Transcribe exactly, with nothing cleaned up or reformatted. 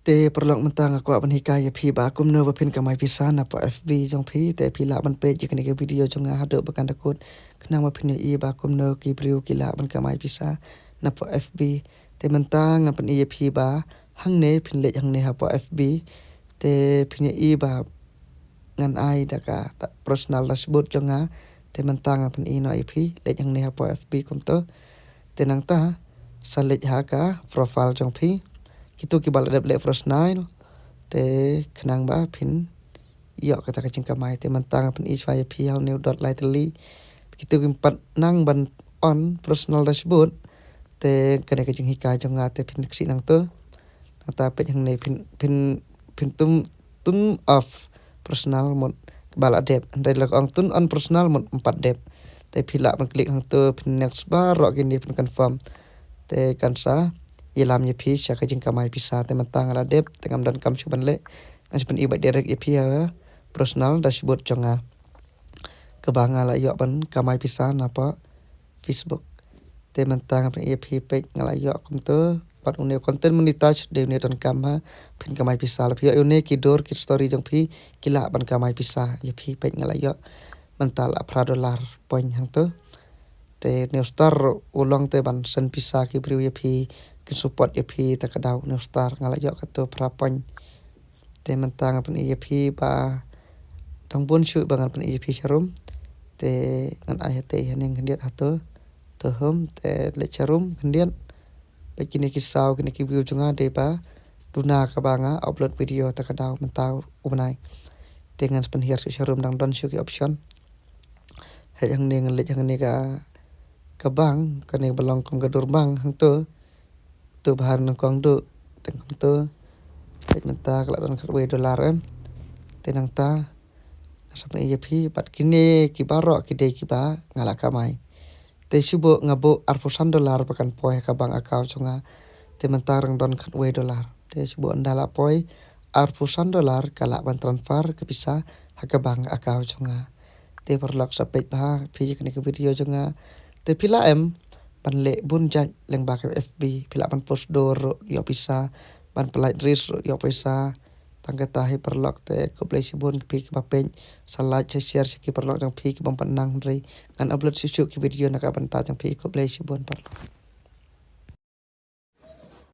Te paralok, mynta nga kwah ban hikai ïa phi ba kumno ba phin kamai pisa na pdeng F B jong phi. Te phi lah ban peit ïa kane ka video jong nga haduh ba kan da kut khnang ba phin ïohi ba kumno ki briew ki lah ban kamai pisa na pdeng F B. Te mynta ngan pyni ïa phi ba hangne, phin leit hangne ha pdeng F B. Te phin ïohi ba ngan ai da ka da-, personal dashboard jong nga. Te mynta ngan pyni noh ïa phi, leit hangne ha pdeng F B kumto. Te nangta sa leit ha ka profile jong phi. Kito kiba la dep leh personal. Te khnang ba phin ïoh kata ka jingkamai. Te mynta ngan pyni shuwa ïa phi ha u new dot lai tylli. Kito kim pat nang ban on personal dashboard. Te kane ka jinghikai jong nga, te phin ksih nangto. Nangta peit hangne, phin, phin, phin tum, turn off personal mode ba la dep. Hynrei lada ka ong turn on personal mode, ym pat dep. Te phi lah ban click hangto, phin next baroh kine, phin confirm. Te kan sa ïalam ïa phi sha ka jingkamai pisa. Te mynta nga la dep, te ngam donkam shuh ban leh. Ngan sa pyni beit direct ïa phi ha personal dashboard jong nga, kaba nga la ïoh ban kamai pisa na pdeng Facebook. Te mynta ngan pyni ïa phi, peit nga la ïoh kumto. Bad une content monetize, dei une donkam ha, phin kamai pisa. Lada phi ïoh ïa une, ki dur, ki story jong phi ki lah ban kamai pisa. Ïa phi, peit nga la ïoh mynta la phra dollar point hangto. Te new star u long te ban send pisa ki briew ïa phi, kin support ïa phi, te ka daw new star nga la ïoh kato phra point. Te mynta ngan pyni ïa phi ba dang bun shuh ba ngan pyni ïa phi sharum. Te ngan ai hate haneng khyndiat hato. To home, te leit sharum khyndiat. Ba kine ki saw, kine ki view jong nga dei ba duna kaba nga upload video ta ka daw mynta u bnai. Te ngan sa pynhiar shuh sharum, dang don shuh ki option. Hei hangne, ngan leit hangne ka, ka bank, kane ba long kum ka dur bank hangto. To ba ha nyngkong duh, teng kumto. Peit mynta ka la don khatwei dollar em. Te nangta ngan sa pyni ïa phi, bad kine ki baroh ki dei kiba nga la kamai. Te shu buh, nga buh arphew san dollar ba kan poi ha ka bank account jong nga. Te mynta dang don khatwei dollar. Te shu buh, ynda la poi arphew san dollar, ka lah ban transfer ka pisa ha ka bank account jong nga. Te paralok, sa peit bha phi ïa kane ka video jong nga. Te phi lah em ban leh bun jait lyngba ka F B. Phi lah ban post dur ruh ïoh pisa, ban pynlait reels ruh ïoh pisa. Tang kata hi paralok, te khublei shibun ïa phi kiba peit. Sa like, sa share sha ki paralok jong phi ki bym pat nang, hynrei ngan upload shuh shuh ki video na ka bynta jong phi. Khublei shibun paralok.